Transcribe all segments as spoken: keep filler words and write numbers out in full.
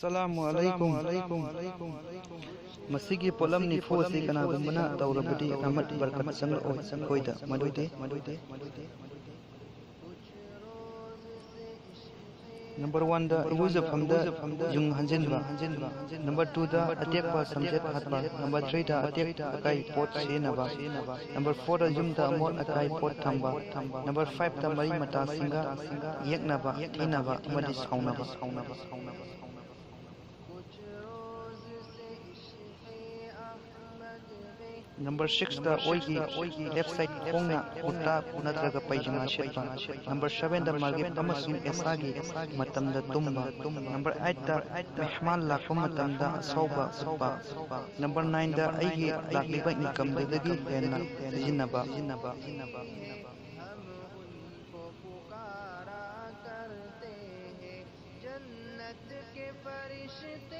ꯑꯁꯂꯥꯃꯨ ꯑꯂꯩꯀꯨꯝ꯫ ꯃꯁꯤꯒꯤ ꯄꯣꯠꯂꯝ ꯅꯤꯐꯨ ꯑꯁꯤ ꯀꯅꯥꯒꯨꯝꯕꯅ ꯇꯧꯔꯕꯗꯤ ꯔꯍꯃꯠ ꯕꯔꯀꯠ ꯆꯪꯂꯛꯑꯣꯏ ꯑꯩꯈꯣꯏꯗ꯫ ꯃꯗꯨꯗꯤ ꯅꯝꯕꯔ ꯋꯥꯟꯗ ꯏꯔꯨꯖꯐꯝꯗ ꯌꯨꯡ ꯍꯟꯖꯤꯟꯕ, ꯅꯝꯕꯔ ꯇꯨꯗ ꯑꯇꯦꯛꯄ ꯁꯝꯖꯦꯠ ꯍꯥꯠꯄ, ꯅꯝꯕꯔ ꯊ꯭ꯔꯤꯗ ꯑꯇꯦꯛ ꯑꯀꯥꯏ ꯄꯣꯠ ꯁꯤꯖꯤꯟꯅꯕ, ꯅꯝꯕꯔ ꯐꯣꯔꯗ ꯌꯨꯝꯗ ꯑꯃꯣꯠ ꯑꯀꯥꯏ ꯄꯣꯠ ꯊꯝꯕ, ꯅꯝꯕꯔ ꯐꯥꯏꯚꯇ ꯃꯔꯤ ꯃꯇꯥꯁꯤꯡꯒ ꯌꯦꯛꯅꯕ, ꯊꯤꯅꯕ ꯑꯃꯗꯤ ꯁꯥꯎꯅꯕ꯫ ꯅꯝꯕꯔ ꯁꯤꯛꯁꯇ ꯑꯣꯏꯒꯤ ꯂꯦꯐ ꯁꯥꯏꯠ ꯈꯣꯡꯅ ꯀꯨꯔꯇꯥ ꯅꯠꯇ꯭ꯔꯒ ꯄꯩꯖꯃꯥ ꯁꯦꯠꯄ꯫ ꯅꯝꯕꯔ ꯁꯚꯦꯟꯗ ꯃꯥꯒꯤꯕ ꯑꯃꯁꯨꯡ ꯑꯦꯁꯥꯒꯤ ꯃꯇꯝꯗ ꯇꯨꯝꯕ꯫ ꯅꯝꯕꯔ ꯑꯩꯠꯇ ꯃꯦꯍꯃꯥꯟ ꯂꯥꯛꯄ ꯃꯇꯝꯗ ꯑꯁꯥꯎꯕ ꯎꯠꯄ꯫ ꯅꯝꯕꯔ ꯅꯥꯏꯟꯗ ꯑꯩꯒꯤ ꯂꯥꯛꯂꯤꯕ ꯏꯟꯀꯝꯗꯨꯗꯒꯤ ꯍꯦꯟꯅ ꯁꯤꯖꯤꯟꯅꯕ꯫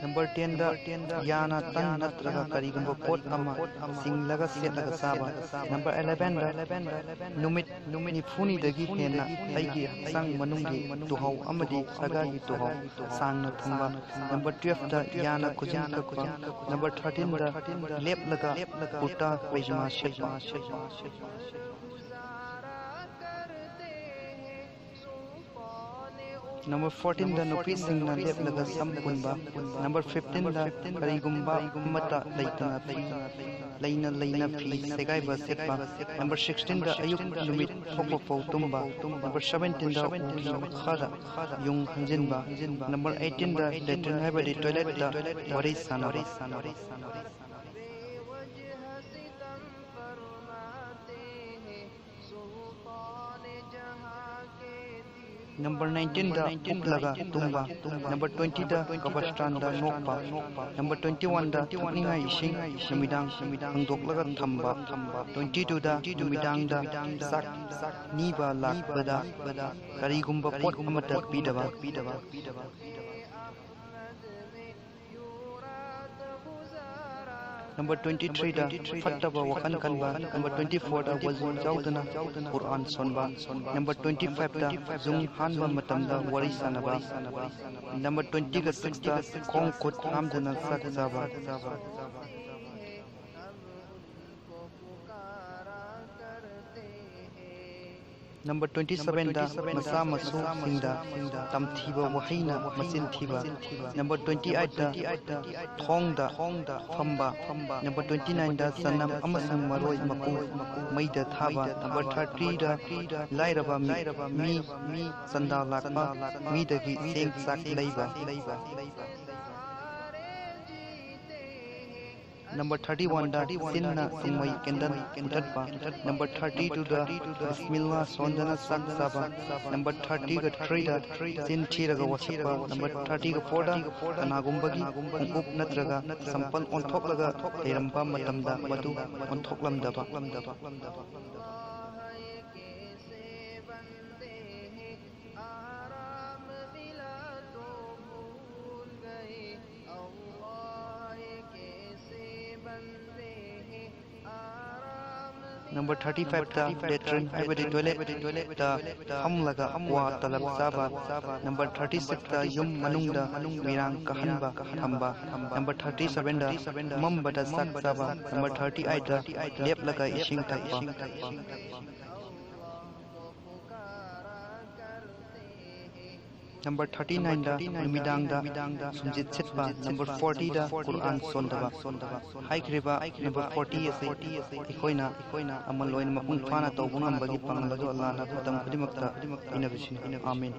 ꯅꯝꯕꯔ ꯇꯦꯟꯗ ꯌꯥꯅ ꯇꯟ ꯅꯠꯇ꯭ꯔꯒ ꯀꯔꯤꯒꯨꯝꯕ ꯄꯣꯠ ꯑꯃ ꯆꯤꯡꯂꯒ ꯁꯦꯠꯂꯒ ꯆꯥꯕ꯫ ꯅꯝꯕꯔ ꯑꯦꯂꯦꯚꯦꯟꯗ ꯅꯨꯃꯤꯠ ꯅꯤꯐꯨꯅꯤꯗꯒꯤ ꯍꯦꯟꯅ ꯑꯩꯒꯤ ꯍꯛꯆꯥꯡ ꯃꯅꯨꯡꯒꯤ ꯇꯨꯍꯥꯎ ꯑꯃꯗꯤ ꯁꯒꯥꯒꯤ ꯇꯨꯍꯥꯎ ꯁꯥꯡꯅ ꯊꯝꯕ꯫ ꯅꯝꯕꯔ ꯇꯨꯋꯦꯜꯐꯇ ꯌꯥꯅ ꯈꯨꯖꯤꯟ ꯀꯛꯄ꯫ ꯅꯝꯕꯔ ꯊꯥꯔꯇꯤꯟꯗ ꯂꯦꯞꯂꯒ ꯀꯨꯔꯇꯥ ꯄꯩꯖꯃꯥ ꯁꯦꯠꯄ꯫ ꯅꯝꯕꯔ ꯐꯣꯔꯇꯤꯟꯗ ꯅꯨꯄꯤꯁꯤꯡꯅ ꯂꯦꯞꯂꯒ ꯁꯝ ꯄꯨꯟꯕ꯫ ꯅꯝꯕꯔ ꯐꯤꯐꯇꯤꯟꯗ ꯀꯔꯤꯒꯨꯝꯕ ꯑꯃꯠꯇ ꯂꯩꯇꯅ ꯐꯤ, ꯂꯩꯅ ꯂꯩꯅ ꯐꯤ ꯁꯦꯒꯥꯏꯕ ꯁꯦꯠꯄ꯫ ꯅꯝꯕꯔ ꯁꯤꯛꯁꯇꯤꯟꯗ ꯑꯌꯨꯛ ꯅꯨꯃꯤꯠ ꯊꯣꯛꯄ ꯐꯥꯎ ꯇꯨꯝꯕ꯫ ꯅꯝꯕꯔ ꯁꯚꯦꯟꯇꯤꯟꯗ ꯎꯒꯤ ꯃꯈꯥꯗ ꯌꯨꯡ ꯍꯟꯖꯤꯟꯕ꯫ ꯅꯝꯕꯔ ꯑꯩꯠꯇꯤꯟꯗ ꯂꯦꯇ꯭ꯔꯤꯟ ꯍꯥꯏꯕꯗꯤ ꯇꯣꯏꯂꯦꯠꯇ ꯋꯥꯔꯤ ꯁꯥꯟꯅꯕ꯫ ꯅꯝꯕꯔ ꯅꯥꯏꯟꯇꯤꯟꯗ ꯎꯞꯂꯒ ꯇꯨꯝꯕ꯫ ꯅꯝꯕꯔ ꯇ꯭ꯋꯦꯟꯇꯤꯗ ꯀꯕꯔꯁꯇꯥꯟꯗ ꯅꯣꯛꯄ꯫ ꯅꯝꯕꯔ ꯇ꯭ꯋꯦꯟꯇꯤ ꯋꯥꯟꯗ ꯊꯛꯅꯤꯡꯉꯥꯏ ꯏꯁꯤꯡ ꯅꯨꯃꯤꯗꯥꯡ ꯍꯥꯡꯗꯣꯛꯂꯒ ꯊꯝꯕ꯫ ꯇ꯭ꯋꯦꯟꯇꯤ ꯇꯨꯗ ꯅꯨꯃꯤꯗꯥꯡꯗ ꯆꯥꯛ ꯅꯤꯕ ꯂꯥꯛꯄꯗ ꯀꯔꯤꯒꯨꯝꯕ ꯄꯣꯠ ꯑꯃꯠꯇ ꯄꯤꯗꯕ꯫ Number twenty three ꯗ ꯐꯠꯇꯕ ꯋꯥꯈꯜ ꯈꯟꯕ꯫ Number twenty four ꯗ ꯋꯖꯨ ꯌꯥꯎꯗꯅ ꯀꯨꯔꯥꯟ ꯁꯣꯟꯕ꯫ Number twenty five ꯇ ꯌꯨꯡ ꯍꯥꯟꯕ ꯃꯇꯝꯗ ꯋꯥꯔꯤ ꯁꯥꯟꯅꯕ꯫ Number twenty ꯒ six ꯇ ꯈꯣꯡ ꯈꯨꯠ ꯍꯥꯝꯗꯅ ꯆꯥꯛ ꯆꯥꯕ꯫ Number twenty seven ꯗ ꯃꯆꯥ ꯃꯁꯨꯁꯤꯡꯗ ꯇꯝꯊꯤꯕ ꯋꯥꯍꯩꯅ ꯃꯆꯤꯟ ꯊꯤꯕ꯫ Number twenty eight ꯇ ꯊꯣꯡꯗ ꯐꯝꯕ꯫ Number twenty nine ꯗ ꯆꯅꯝ ꯑꯃꯁꯨꯡ ꯃꯔꯣꯏ ꯃꯀꯨ ꯃꯩꯗ ꯊꯥꯕ꯫ Number thirty ꯗ ꯂꯥꯏꯔꯕ ꯃꯤ, ꯃꯤ ꯆꯟꯗꯥ ꯂꯥꯛꯄ ꯃꯤꯗꯒꯤ ꯆꯦꯡ ꯆꯥꯛ ꯂꯩꯕ꯫ Number thirty one ꯗ ꯆꯤꯟꯅ ꯁꯨꯡꯃꯩ ꯀꯦꯟꯗꯜ ꯃꯨꯊꯠꯄ꯫ Number thirty two ꯗ ꯕꯤꯁꯃꯤꯜꯂꯥ ꯁꯣꯟꯗꯅ ꯆꯥꯛ ꯆꯥꯕ꯫ Number thirty ꯒ three ꯗ ꯆꯤꯟ ꯊꯤꯔꯒ ꯋꯥꯁꯛꯄ꯫ Number thirty ꯒ four ꯗ ꯀꯅꯥꯒꯨꯝꯕꯒꯤ ꯈꯣꯡꯎꯞ ꯅꯠꯇ꯭ꯔꯒ ꯆꯝꯄꯜ ꯑꯣꯟꯊꯣꯛꯂꯒ ꯂꯩꯔꯝꯕ ꯃꯇꯝꯗ ꯃꯗꯨ ꯑꯣꯟꯊꯣꯛꯂꯝꯗꯕ꯫ Number thirty five ꯇ latrine ꯍꯥꯏꯕꯗꯤ toilet ꯇ ꯐꯝꯂꯒ ꯀ꯭ꯋꯥ ꯇꯂꯕ ꯆꯥꯕ꯫ Number thirty six ꯇ ꯌꯨꯝ ꯃꯅꯨꯡꯗ ꯃꯤꯔꯥꯡ ꯀꯥꯍꯟꯕ ꯊꯝꯕ꯫ Number thirty seven ꯗ ꯃꯝꯕꯗ ꯆꯥꯛ ꯆꯥꯕ꯫ Number thirty eight ꯇ ꯂꯦꯞꯂꯒ ꯏꯁꯤꯡ ꯊꯛꯄ꯫ Number thirty nine ꯗ ꯅꯨꯃꯤꯗꯥꯡꯗ ꯁꯨꯝꯖꯤꯠ ꯁꯤꯠꯄ꯫ Number forty ꯗ ꯀꯨꯔꯥꯟ ꯁꯣꯟꯗꯕ꯫ ꯍꯥꯏꯈ꯭ꯔꯤꯕ number forty ꯑꯁꯤ ꯑꯩꯈꯣꯏꯅ ꯑꯃꯜ ꯑꯣꯏꯅ ꯃꯄꯨꯡ ꯐꯥꯅ ꯇꯧꯕ ꯉꯝꯕꯒꯤ ꯄꯥꯡꯒꯜ ꯑꯗꯨ ꯑꯜꯂꯥꯍꯅ ꯃꯇꯝ ꯈꯨꯗꯤꯡꯃꯛꯇ ꯄꯤꯅꯕꯁꯤꯅꯤ꯫ ꯑꯥꯃꯤꯟ꯫